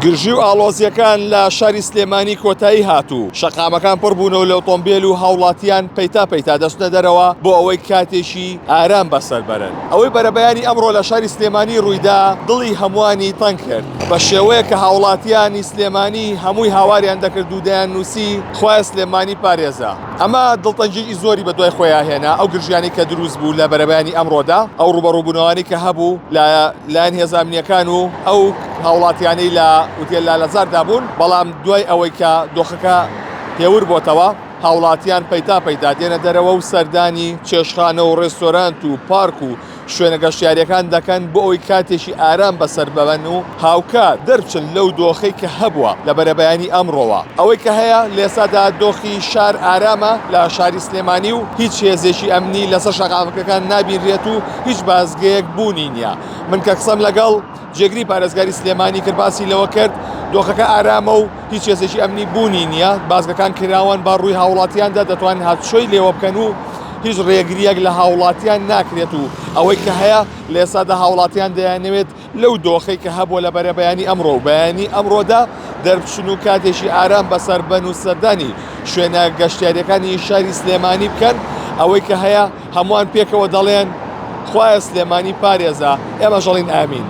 گرژی و ئاڵۆزییەکان لە شاری سلێمانی کۆتایی هات و شەقامەکان پڕ بوونەوە لە ئۆتۆمبێل و هاوڵاتیان پەیتا پەیتا دەچنە دەرەوە بۆ ئەوەی کاتێکی ئارام بەسەر بەرن. ئەوەی بەرەبەیانی ئەمڕۆ لە شاری سلێمانی ڕوویدا دڵی هەمووانی تەنگ کرد بە شێوەیەک کە هاوڵاتیانی سلێمانی هەمووی هاواریان دەکرد و دەیاننووسی خوایە سلێمانی پارێزە. ئەمە دڵتەنگیی زۆری بەدوای خۆیا هێنا، ئەو گرژیانەی کە دروست بوو لە بەرەبەیانی ئەمڕۆدا، ئەو ڕووبەڕووبوونەوانەی کە هەبوو لە لایەن هێزە ئەمنییەکان و ئەو هاوڵاتیانەی لە ئوتێل لالەزاردا بوون، بەڵام دوای ئەوەی کە دۆخەکە هێور بۆتەوە، هاوڵاتیان پەیتا پەیتا دێنە دەرەوە و سەردانی چێشتخانە و ڕێستۆرانت و پارک و شوێنە گەشتیارییەکان دەکەن بۆ ئەوەی کاتێکی ئارام بەسەر ببەن و هاوکات دەربچن لەو دۆخەی کە هەبووە لە بەرەبەیانی ئەمڕۆوە. ئەوەی کە هەیە لێستادا دۆخی شار ئارامە لە شاری سلێمانی و هیچ هێزێکی ئەمنی لەسەر شەقامەکەکان نابینرێت و هیچ بازگەیەک بوونی نییە. من کە قسەم لەگەڵ جێگری پارێزگاری سلێمانی کرد باسی لەوە کرد دۆخەکە ئارامە و هیچ هێزێکی ئەمنی بوونی نییە، بازگەکان کراوەن بە ڕووی هاوڵاتیاندا دەتوانن هاتوچۆی لێوە بکەن و هیچ ڕێگرییەک لە هاوڵاتیان ناکرێت و ئەوەی کە هەیە لە ئێستادا هاوڵاتیان دەیانەوێت لەو دۆخەی کە هەبووە لە بەرەبەیانی ئەمڕۆ و بەیانی ئەمڕۆدا دەربچن و کاتێکی ئارام بەسەر بەن و سەردانی شوێنە گەشتیاریەکانی شاری سلێمانی بکەن، ئەوەی کە هەیە هەمووان پێکەوە دەڵێن خوایە سلێمانی پارێزە، ئێمەش ئەڵێین ئامین.